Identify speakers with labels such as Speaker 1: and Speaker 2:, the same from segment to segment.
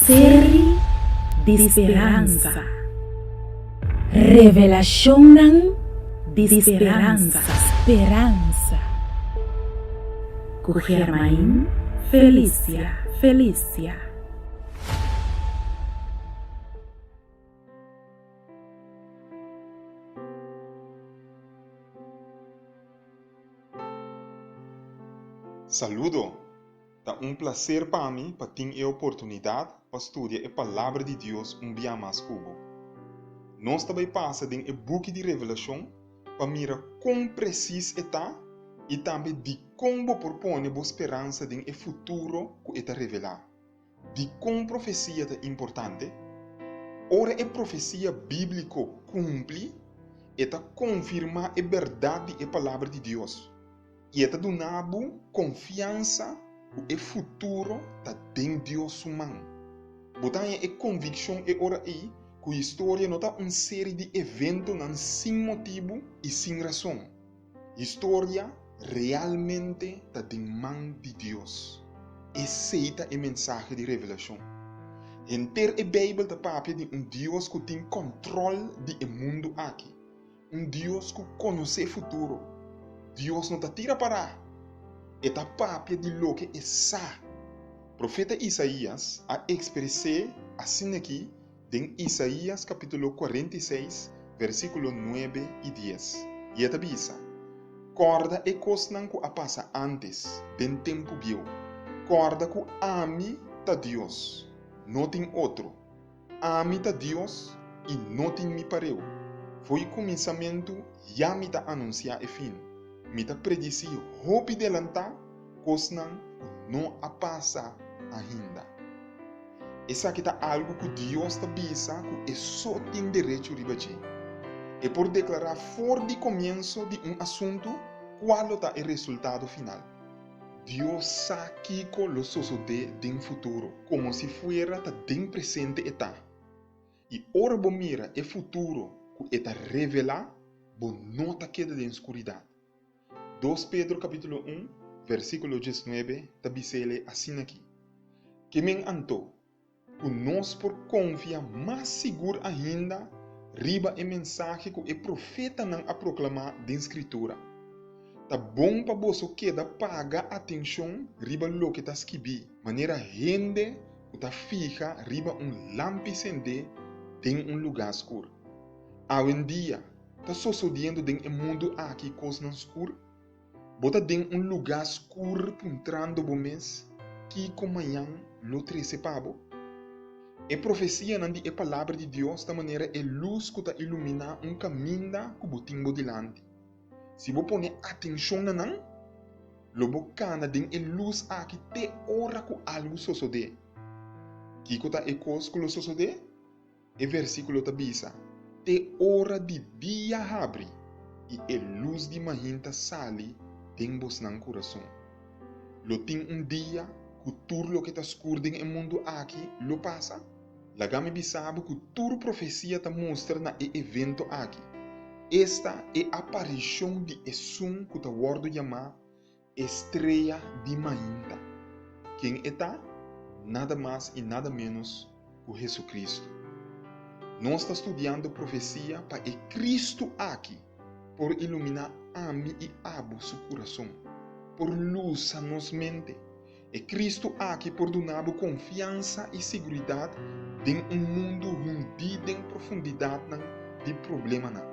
Speaker 1: Seri di speransa. Revelashonnan di speransa. Speransa. Ku Germain Felicia Felicia.
Speaker 2: Saludo! Ta un placer pa mi pa tin e oportunidad pa studia e Palabra di Dios un bia mas cu bo. Nos ta bay pasa den e buki di Revelacion pa mira con precis e ta y tambe dicon bo por pone bo speransa den e futuro cu e ta revela. Dikon profesia ta importante? Ora e profesia bíbliko kumpli, e ta konfirmá e bèrdat di e Palabra di Dios i e ta duna bo konfiansa ku e futuro ta den Dios su man. Bo ta haña e konvikshon e ora ei ku historia no ta un seri di eventonan sin motibu i sin rason. Historia realmente ta den man di Dios. Esei ta e mensahe di Revelashon. Henter e Beibel ta papia di un Dios ku tin kòntròl di e mundu aki, un Dios ku konosé futuro. Dios no ta tira pará. E ta papia di loke e sa. Profeta Isaías a ekspres'é asin'akí Den Isaías capítulo 46, versículo 9 i 10, i e ta bisa, Kòrda e kosnan ku a pasa ántes, den tempu bieu. Kòrda ku ami ta Dios, no tin otro. Ami ta Dios i no tin mi pareu. Fo'i kuminsamentu ya mi ta anunsiá e fin. Mi ta predisí hopi delantá kosnan ku no a pasa ainda. Esaki ta algu ku Dios ta bisa ku e so tin derecho riba dje. E por deklará for di komienso di un asuntu kua lo ta e resultado final. Dios sa kiko lo sosodé den futuro komo si fuera ta den presente e ta. I ora bo mira e futuro ku e ta revelá, bo no ta keda den skuridat. Dos Pedro capítulo un, versículo diesnuebe ta bis'ele asin'aki, Ke men anto, ku nos por konfia mas sigur ainda riba e mensahe ku e profetanan a proklamá den Skritura. Ta bon pa boso keda paga atenshon riba loke ta skibí, manera hende ku ta fiha riba un lampi sendé den un lugá skur. Awendia, ta sosodiendo den e mundu aki kosnan skur? Bo ta den un lugá skur puntrando bo mes kiko mañan lo trese pa bo? E profesianan di e Palabra di Dios ta manera e lus ku ta iluminá un kaminda ku bo tin bo dilanti. Si bo pone atenshon na nan, lo bo kana den e lus aki te ora ku algu sosodé. Kiko ta e kos ku lo sosodé? E versíkulo ta bisa, Te ora di dia habri i e lus di mahinta sali den bosnan kurason. Lo tin un dia ku tur loke ta skur den e mundu aki lo pasa? Laga mi bisa bo ku tur profesia ta mustra na e evento aki, esta e aparishon di esun ku ta wòrdu yamá E strea di mainta. Ken e ta? Nada mas i nada ménos ku Hesucristo. Nos ta studiando profesia pa e Cristo aki por iluminá ami i abo su kurason, por lusa nos mente. E Cristo aki por duna bo konfiansa i siguridat den un mundu hundí den profundidatnan di problemanan.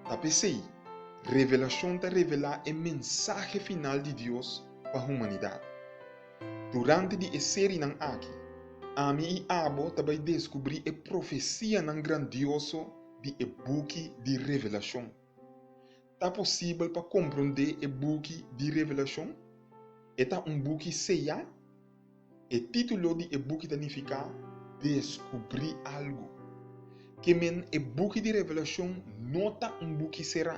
Speaker 2: Ta p'esei, Revelashon ta revelá e mensahe final di Dios pa humanidat. Durante di e serinan aki, ami i abo ta bai deskubrí e profesianan grandioso di e buki di Revelashon. Ta posibel pa komprondé e buki di Revelashon? E ta un buki seyá? E título di e buki ta nifiká Deskubrí Algu. Ke men e buki di Revelashon no ta un buki será.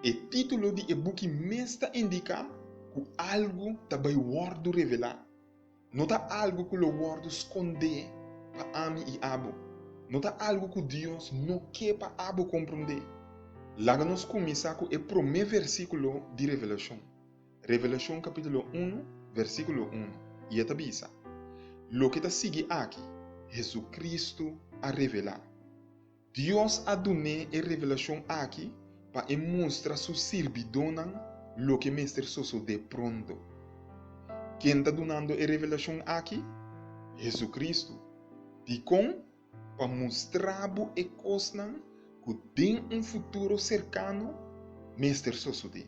Speaker 2: E título di e buki mes ta indiká ku algu ta bai wòrdu revelá. No ta algu ku lo wòrdu skondé pa ami i abo. No ta algu ku Dios no ke pa abo komprondé. Laga nos kuminsá ku e promé versíkulo di Revelashon. Revelashon kapítulo unu, versíkulo unu, i e ta bisa, Loke ta sigui aki. Hesukristu a revelá. Dios a dun'é e revelashon aki pa e mustra su sirbidónan loke mester sosodé pronto. Ken ta dunando e revelashon aki? Hesukristu. Dikon? Pa mustra bo e kosnan ku den un futuro serkano mester sosodé.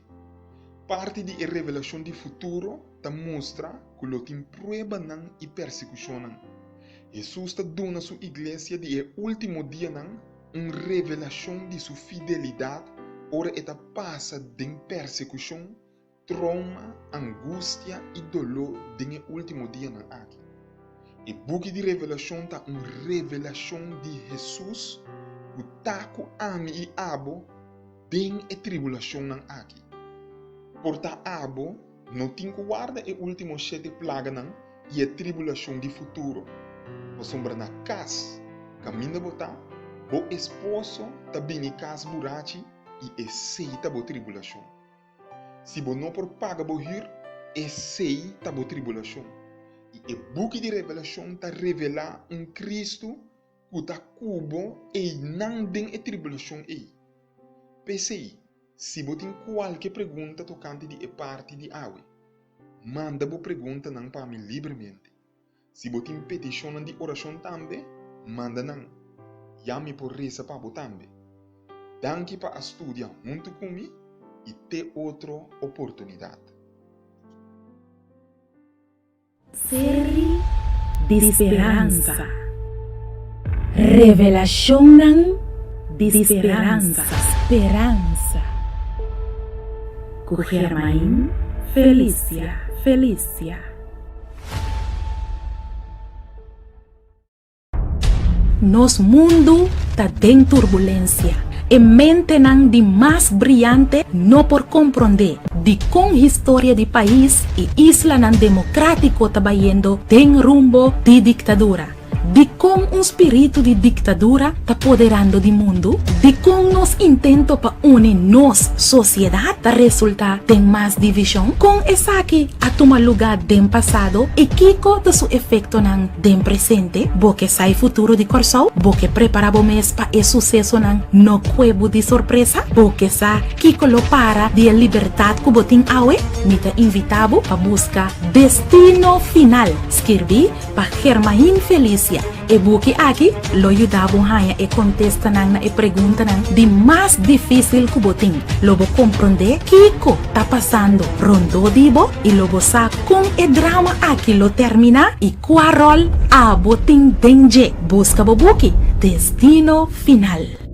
Speaker 2: Parti di e revelashon di futuro ta mustra ku lo tin pruebanan i persekushonnan. Hesus ta duna su iglesia di e último dianan un revelashon di su fidelidat ora e ta pasa den persekushon, trouma, angustia i doló den e último dianan aki. E buki di Revelashon ta un revelashon di Hesus ku ta ku ami i abo den e tribulashonnan aki. Por ta abo no tin ku warda e último shete plaganan i e tribulashon di futuro, pasobra na kas kaminda bo ta, bo esposo ta bini kas burachi i esei ta bo tribulashon. Si bo no por paga bo hür, esei ta bo tribulashon. I e buki di Revelashon ta revelá un Kristu ku ta ku bo einan den e tribulashon ei. P'esei, si bo tin kualke pregunta tokante di e parti di awe, manda bo preguntanan pa mi libremente. Si bo tin petishonnan di orashon tambe, manda nan. Ya mi por resa pa bo tambe. Danki pa a studia huntu ku mi i te otro oportunidat.
Speaker 1: Seri di speransa. Revelashonnan di speransa. Speransa. Ku Germain Felicia. Felicia. Nos mundu ta den turbulensia. E mentenan di mas briante no por komprondé dikon historia di pais i islanan demokratiko ta bayendo den rumbo di diktadura. Dikon un spiritu di diktadura ta poderando di mundu? Dikon nos intento pa uni nos sosiedat ta resultá den mas divishon? Kon esaki a tuma lugá den pasado i kiko ta su efektonan den presente? Bo ke sa e futuro di Kòrsou? Bo ke prepará bo mes pa e susesonan no kue bo di sorpresa? Bo ke sa kiko lo para di e libertat ku bo tin awe? Mi ta invitá bo pa buska Destino Final, skirbí pa Germain Felicia. E buki aki lo yuda bo haña e kontestanan na e preguntanan di mas difísil ku bo tin. Lo bo komprondé kiko ta pasando rondó di bo i lo bo sa kon e drama aki lo terminá i kua ròl abo tin den dje. Buska bo buki Destino Final.